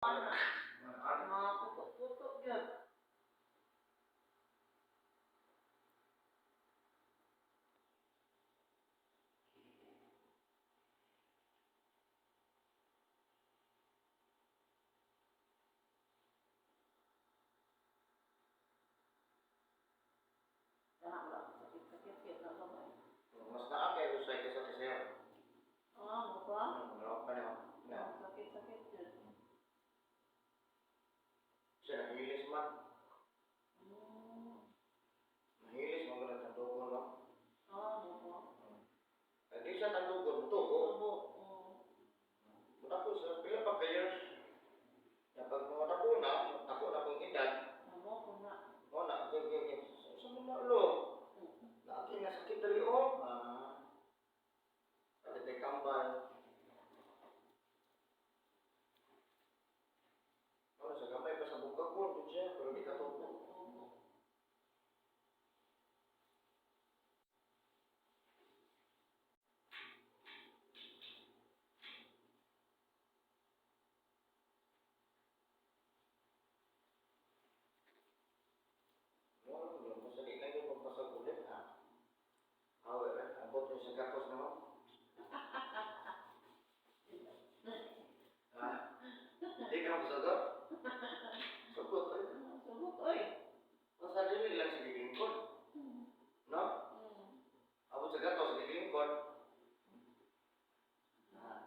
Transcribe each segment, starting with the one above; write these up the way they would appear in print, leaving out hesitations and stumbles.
Ana, Ano? mga puto-puto gyud. Kana wala sakit-sakit gyud na gamay. Mas naa kay usay kaysa ni sir. Ah, mo ba? Ano pa na? Na. Sakit-sakit gyud. Siya nahilis man. Nahilis mo ganun tandugon no. Ah, mo ba? Ay, di siya tandugon mutugo. Tubo. Oh. Mutako sa pila pa ka years. Na pag mga na, ako na kong edad, Mo ko na. mo na kay kay kay sa mo na lo. Naaki na sakit diri oh. Ah. Pati kay kambal. Oh, sa gamay pa sa bukag ko, siya, pero di ka tubo. Tubo. Mo lang yun, basta di lang yung magpasag ulit, ah. Awe, eh, abot yung sa gatos na mo. Ah, di ka masagot? Sagot, eh. Sugot oy. Basta dili lang sa gilingkod, no? Abot sa gatos, sa gilingkod. Ah,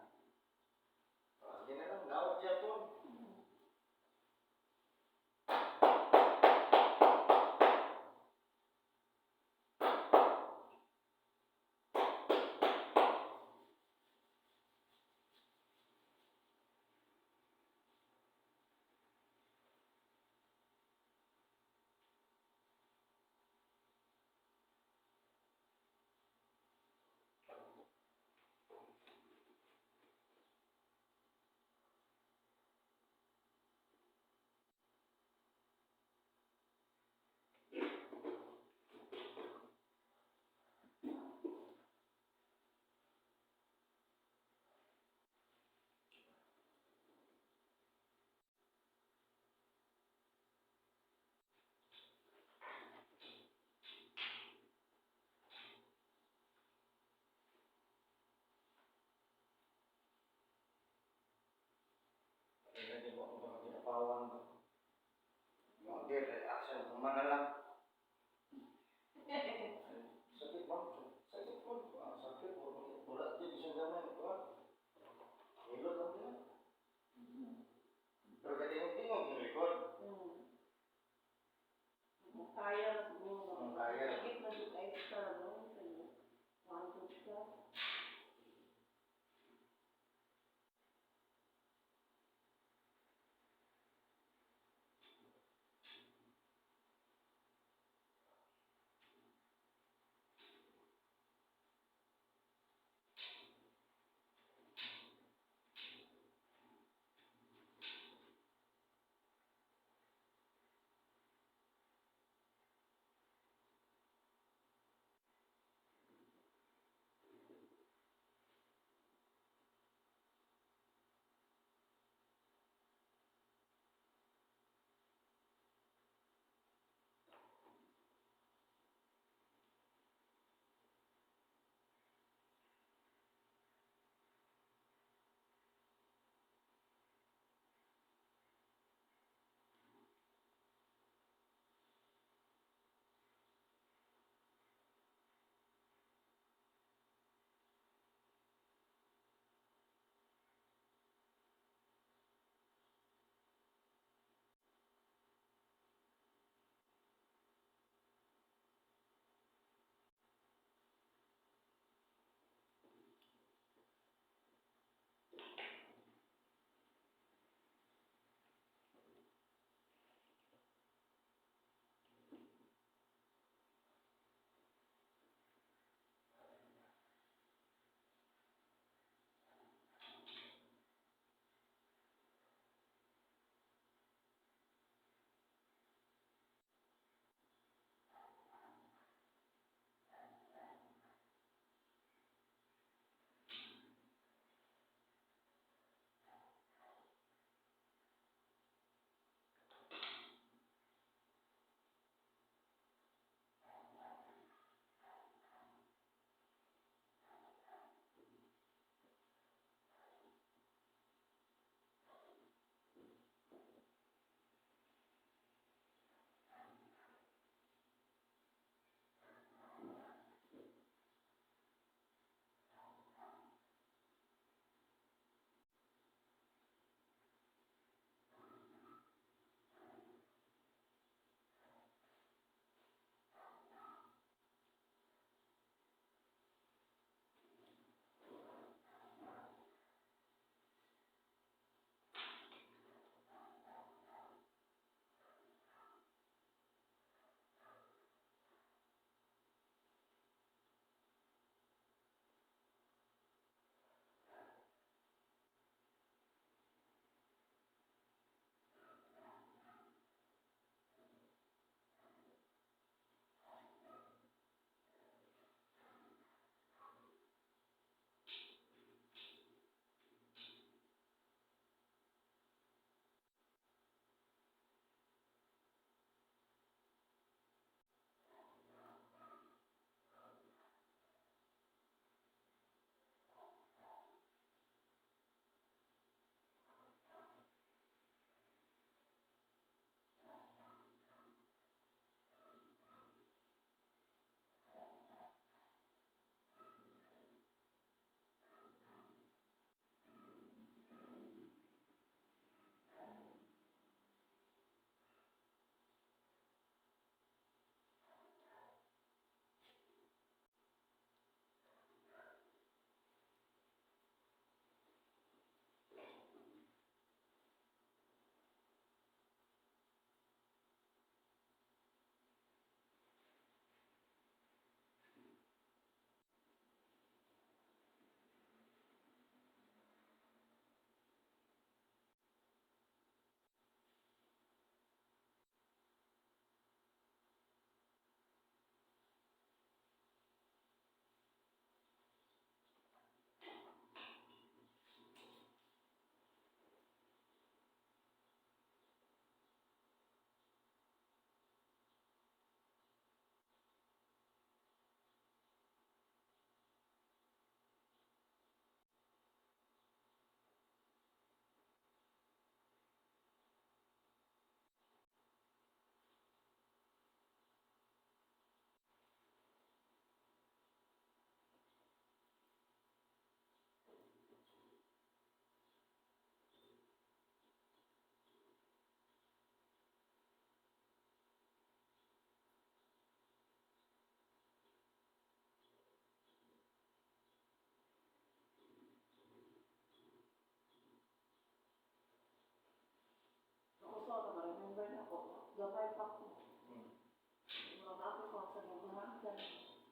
ah, sige na lang, dawat siya po.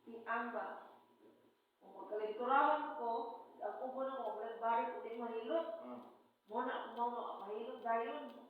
Tiang ba? Kung pagkalinturahan ko, ang ubo na ko, balik balik ko di mahilot. Mo na ako mama, mahilot dayon.